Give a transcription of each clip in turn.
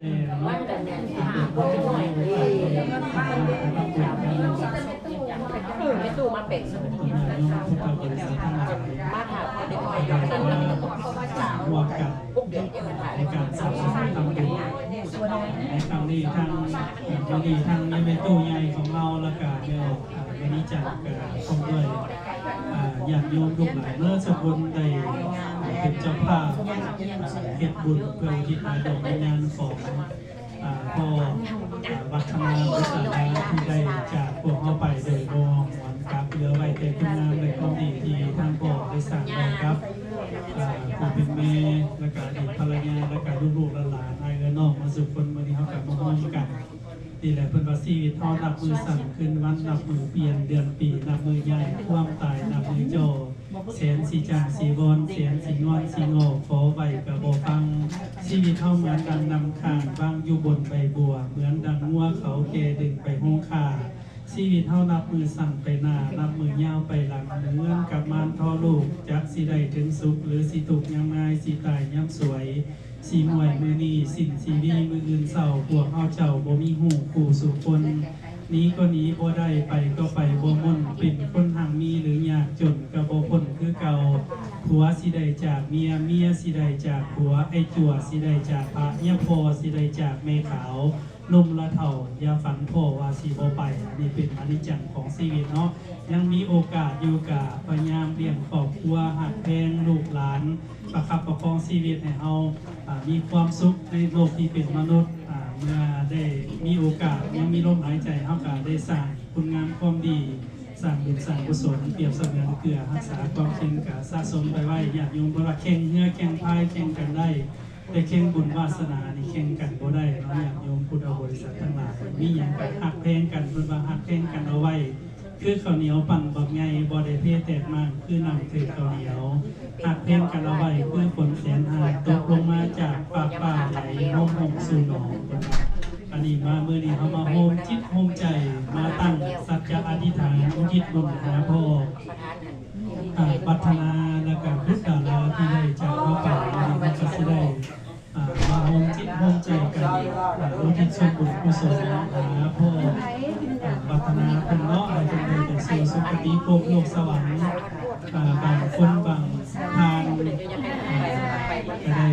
ແຕ່ວ່າ ເອີ ແມ່ຕູ້ມາແປດສິບນາທີ ມາຖ້າພໍໄດ້ໜ້ອຍ ຮ່ວມກັນໃນການສ້າງສະຖານທຳບຸນໃນຄັ້ງນີ້. ທາງ ມື້ນີ້ທາງຍາແມ່ຕູ້ໃຫຍ່ຂອງເຮົາ ແລ້ວກະແມ່ອອກ ເອີ ແມ່ນີຈັນ ກະພ້ອມດ້ວຍ ອາ ຍາດໂຍມລູກຫຼານເໝິດສູ່ຄົນໄດ້ ອາ ເປັນເຈົ້າພາບ ອາ ເຮັດບຸນເພື່ອອຸທິດໃຫ້ດວງວິນຍານຂອງ ອາ ພໍ່ ອາ ວັດທະນາ ບຸດຕາລາ ທີ່ໄດ້ຈາກພວກເຮົາໄປໂດຍບໍ່ຫວນກັບ ເຫຼືອໄວ້ແຕ່ຄຸນງາມ ແລະ ຄວາມດີທີ່ທາງພໍ່ໄດ້ສ້າງໄວ້ກັບ ອາ ຜູ້ເປັນແມ່ ແລະ ກະອະດີດພັນລະຍາ ແລະ ກະລູກໆຫຼານໆ ອ້າຍເອື້ອຍນ້ອງເໝິດສູ່ຄົນ. ມື້ນີ້ເຮົາກະມາຮ່ວມກັນ ນີ້ແຫຼະ ເພິ່ນວ່າຊີວິດເຮົານັບມື້ສັ້ນຄືນວັນ ນັບມື້ປ່ຽນເດືອນປີ ນັບມື້ຍ້າຍຄວາມຕາຍ ນັບມື້ຈ່ອ ແສນຊິຈ້າງຊິວອນ ແສນຊິງອນຊິງໍ ຂໍໄວ້ກະບໍ່ຟັງ. ຊີວິດເຮົາເໝືອນດັ່ງນ້ຳຄ້າງວາງຢູ່ບົນໃບບົວ ເໝືອນດັ່ງງົວເຂົາແກ່ດຶງໄປໂຮງຂ້າ. ຊີວິດເຮົານັບມື້ສັ້ນໄປໜ້າ ນັບມື້ຍາວໄປຫຼັງ ເໝືອນກັບມານທໍ້ລູກ ຈັກຊິໄດ້ເຖິງສຸກ ຫຼື ຊິທຸກຍາມງາຍ ຊິຕາຍຍາມສວຍ. ຊິມ່ວຍມື້ນີ້ ສິ້ນຊີວີມື້ອື່ນເສົ້າ ພວກເຮົາເຈົ້າບໍ່ມີຮູ້ຄູ່ສູ່ຄົນ. ໜີກໍໜີບໍ່ໄດ້ ໄປກໍໄປບໍ່ມ່ອນ ເປັນຄົນຮັ່ງມີ ຫຼື ຍາກຈົນກໍບໍ່ພົ້ນຄືເກົ່າ. ຜົວຊິໄດ້ຈາກເມຍ ເມຍຊິໄດ້ຈາກຜົວ ໄອ້ຈົວຊິໄດ້ຈາກພະ ຍາພໍ່ຊິໄດ້ຈາກແມ່ຂາວ. ໜຸ່ມລະເຖົ້າ ຢ່າຝັນພໍ້ວ່າຊິບໍ່ໄປ. ອັນນີ້ເປັນອະນິດຈັງຂອງຊີວິດເນາະ. ຍັງມີໂອກາດຢູ່ກະພະຍາຍາມລ້ຽງຄອບຄົວ ຮັກແພງລູກຫຼານ ປະຄັບປະຄອງຊີວິດໃຫ້ເຮົາ ອາ ມີຄວາມສຸກໃນໂລກທີ່ເປັນມະນຸດ. ອາ ເມື່ອໄດ້ມີໂອກາດ ຍັງມີລົມຫາຍໃຈ ເຮົາກະໄດ້ສ້າງຄຸນງາມຄວາມດີ ສ້າງບຸນສ້າງກຸສົນ ປຽບສະເໝືອນເກືອ ຮັກສາຄວາມເຄັງ ກະສະສົມໄປໄວ້. ຍາດໂຍມເພິ່ນວ່າແຂ່ງເຮືອແຂ່ງພາຍແຂ່ງກັນໄດ້ ແຕ່ແຂ່ງບຸນວາສະໜານີ້ແຂ່ງກັນບໍ່ໄດ້ເນາະ ຍາດໂຍມພຸດທະບໍລິສັດທັງຫຼາຍ. ມີຫຍັງກະຮັກແພງກັນ ເພິ່ນວ່າຮັກແພງກັນເອົາໄວ້ ຄືເຂົ້າໜຽວປັ້ນບັກໃຫຍ່ ບໍ່ໄດ້ເພແຕກມ້າງ ຄືນ້ຳຖືກເຂົ້າໜຽວ. ຮັກແພງກັນເອົາໄວ້ ຄືຝົນແສນຫາກ ຕົກລົງມາຈາກຟາກຟ້າ ໄຫຼໂຮມໆສູ່ໜອງ. ອັນນີ້ມາ ມື້ນີ້ເຮົາມາໂຮມຈິດໂຮມໃຈ ມາຕັ້ງສັດຈະອະທິຖານ ອຸທິດບຸນຫາພໍ່ ອາ ວັດທະນາ ແລ້ວກະບຸດດາລາທີ່ໄດ້ຈາກເຮົາໄປ. ມື້ນີ້ເຮົາກະຊິໄດ້ ອາ ມາໂຮມຈິດໂຮມໃຈກັນ ອາ ອຸທິດສ່ວນບຸນກຸສົນຫາພໍ່ ອາ ວັດທະນາເພິ່ນເນາະ ໃຫ້ເພິ່ນໄດ້ໄປສູ່ສຸຄະຕິພົບໂລກສະຫວັນ. ອາ ບາງຄົນບາງທ່ານ ອາ ກະໄດ້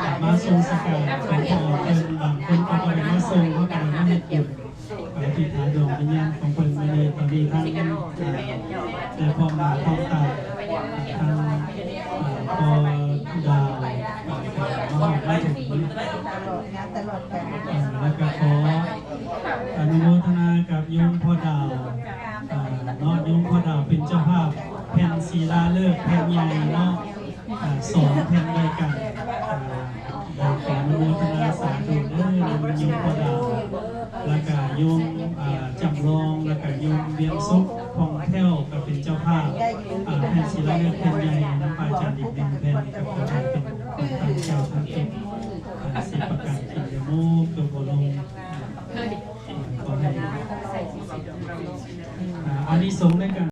ອາ ມາສົ່ງສະການຂອງພໍ່ເພິ່ນ ບາງຄົນກະບໍ່ໄດ້ມາສົ່ງ ເຮົາກະໄດ້ມາເຮັດບຸນ ອາ ອະທິຖານດວງວິນຍານຂອງເພິ່ນ. ມື້ນີ້ຕອນນີ້ທາງ ອາ ໄດ້ພ້ອມໜ້າພ້ອມຕາ ອາ ທາງ ອາ ພໍ່ດາວ ອາ ມາຮອດມາເຖິງ ອາ ແລ້ວກະຂໍອະນຸໂມທະນາກັບໂຍມພໍ່ດາວ ອາ ເນາະ ໂຍມພໍ່ດາວເປັນເຈົ້າພາບແຜ່ນສີລາເລີກແຜ່ນໃຫຍ່ເນາະ ອາ ສອງແຜ່ນດ້ວຍກັນ. ອາ ໄດ້ຂໍອະນຸໂມທະນາສາທຸເດີ ນຳໂຍມພໍ່ດາວ ແລ້ວກະໂຍມ ອາ ຈຳລອງ ແລ້ວກະໂຍມວຽງສຸກ ຜ່ອງແພ້ວ ກະເປັນເຈົ້າພາບ ອາ ແຜ່ນສີລາເລີກແຜ່ນໃຫຍ່ ນຳພະອາຈານອີກໜຶ່ງແຜ່ນ ກະຂໍໃຫ້ເປັນຂອງທ່ານເຈົ້າທ່ານເຈົ້າ.